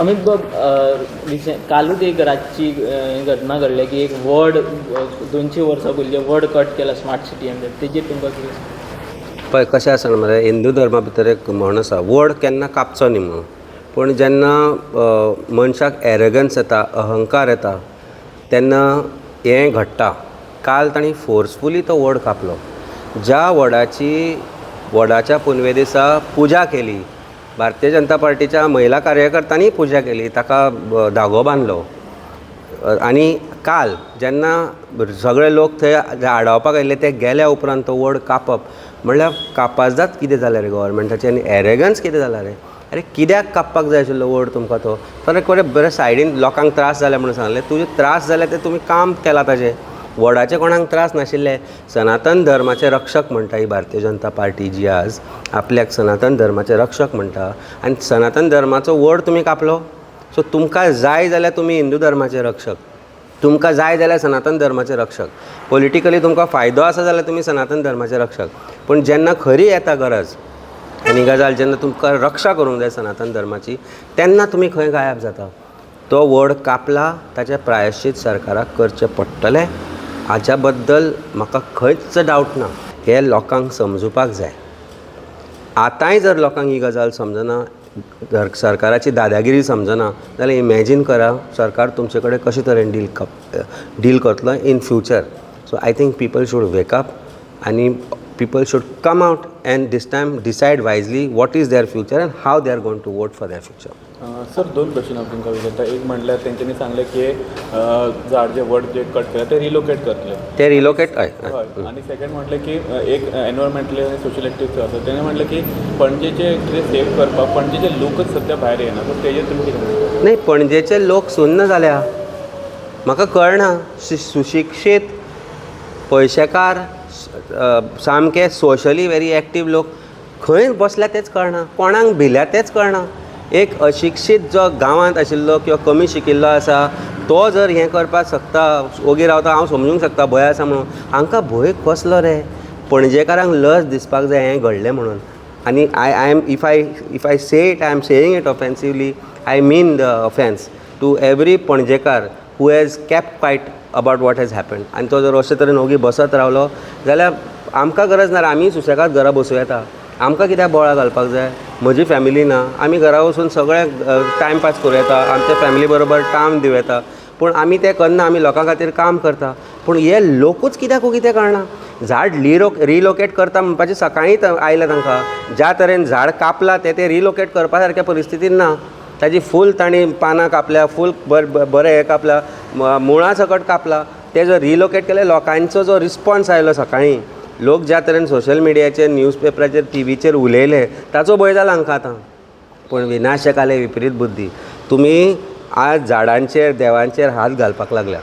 अमित बाब, कालूच एक रातची घटना घडल्या की एक वड, 200 वर्सां पयलीं वड कट केला स्मार्ट सिटी अंडर. तेजेर तुमकां कितें? पळय, कशें आसा मरे, हिंदू धर्मा भितर एक म्हण आसा, वड केन्ना कापचो न्ही म्हणून. पूण जेन्ना मनशाक एरगन्स येता, अहंकार येता, तेन्ना हें घडटा. काल तांणी फोर्सफुली तो वड कापलो. ज्या वडाची, वडाच्या पुनवे दिसा पुजा केली, भारतीय जनता पार्टीच्या महिला कार्यकर्त्यांनी पुजा केली, ताका धागो बांदलो आनी काल जेन्ना सगळे लोक थंय आडावपाक आयिल्ले, ते गेल्या उपरांत तो वड कापप म्हणल्यार कापाजदाद कितें जालें रे गव्हर्मेंटाचें आनी एरेगन्स कितें जाला रे? अरे, कित्याक कापपाक जाय आशिल्लो वड तुमकां तो? तर बरें बरें सायडीन लोकांक त्रास जाले म्हणून सांगलें. तुजे त्रास जाले ते तुमी काम केलां ताजें. वडाचे कोणाक त्रास नाशिल्ले. सनातन धर्माचे रक्षक म्हणटा ही भारतीय जनता पार्टी, जी आज आपल्याक सनातन धर्माचे रक्षक म्हणटा, आनी सनातन धर्माचो वड तुमी कापलो. सो तुमकां जाय जाल्यार तुमी हिंदू धर्माचे रक्षक, तुमकां जाय जाल्यार सनातन धर्माचे रक्षक. पॉलिटिकली तुमकां फायदो आसा जाल्यार तुमी सनातन धर्माचे रक्षक. पूण जेन्ना खरी येता गरज आनी गजाल, जेन्ना तुमकां रक्षा करूंक जाय सनातन धर्माची, तेन्ना तुमी खंय गायब जाता? तो वड कापला ताचें प्रायश्चीत सरकाराक करचें पडटलें, हाच्या बद्दल म्हाका खंयच डावट ना. हें लोकांक समजुपाक जाय. आतांय जर लोकांक ही गजाल समजना, सरकाराची दादागिरी समजना जाल्यार इमॅजीन करा सरकार तुमचे कडेन कशे तरेन डील करतलो in future. So I think people should wake up आनी people should come out and this time decide wisely what is their future and how they are going to vote for their future. Sir, दोन question हांव तुमकां विचारता. एक म्हणल्यार तेंच्यांनी सांगलें की झाड जे वड जे कट केला ते रिलोकेट करतले. ते रिलोकेट, हय. हय, आनी सेकंड म्हटलें की एक एनवायरमेंटल आनी सोशल एक्टिविस्ट आसा, तेणें म्हटलें की पणजेचे कितें सेव करपाक पणजेचे लोकच सद्या भायर येना. सो तेजेर तुमी कितें म्हणटा? नाही, पणजेचे लोक सुन्न जाल्या. म्हाका कळना, सुशिक्षीत, पयशेकार, सामके सोशली व्हेरी एक्टीव लोक खंय बसल्या तेच कळना, कोणाक भिल्या तेच कळना. एक अशिक्षीत जो गांवांत आशिल्लो किंवा कमी शिकिल्लो आसा, तो जर हें करपाक शकता, ओगी रावता, हांव समजूंक शकता भंय आसा म्हणून. हांकां भंय कसलो रे? पणजेकारांक लज दिसपाक जाय हें घडलें म्हणून. आनी I am if I say it, I am saying it offensively. I mean the offence to every Panajinkar who has kept quiet about what has happened. आनी तो जर अशे तरेन ओगी बसत रावलो जाल्यार आमकां गरज ना. आमी सुशेगाद घरा बसूं येता. आमकां कित्याक बोळा घालपाक जाय? म्हजी फॅमिली ना? आमी घरा वचून सगळें टायमपास करूं येता, आमच्या फॅमिली बरोबर टायम दिवं येता. पूण आमी तें करना. आमी लोकां खातीर काम करता. पूण हे लोकूच कित्याक ओगी तें कळना. झाड रिलोकेट करता म्हणपाचें सकाळींच आयलें तांकां. ज्या तरेन झाड कापलां तें ते रिलोकेट करपा सारक्या परिस्थितीन ना. ताजी फूल तांणी पानां कापल्या, फूल बरें हें कापलां, मुळां सकट कापलां. तें जर रिलोकेट केलें, लोकांचो जो रिस्पोन्स आयलो सकाळीं, लोक ज्या तरेन सोशल मिडियाचेर, न्यूज पेपराचेर, टिवीचेर उलयले, ताचो भंय जाला हांकां आतां. पूण विनाशकाले विपरीत बुद्धी. तुमी आज झाडांचेर, देवांचेर हात घालपाक लागल्या.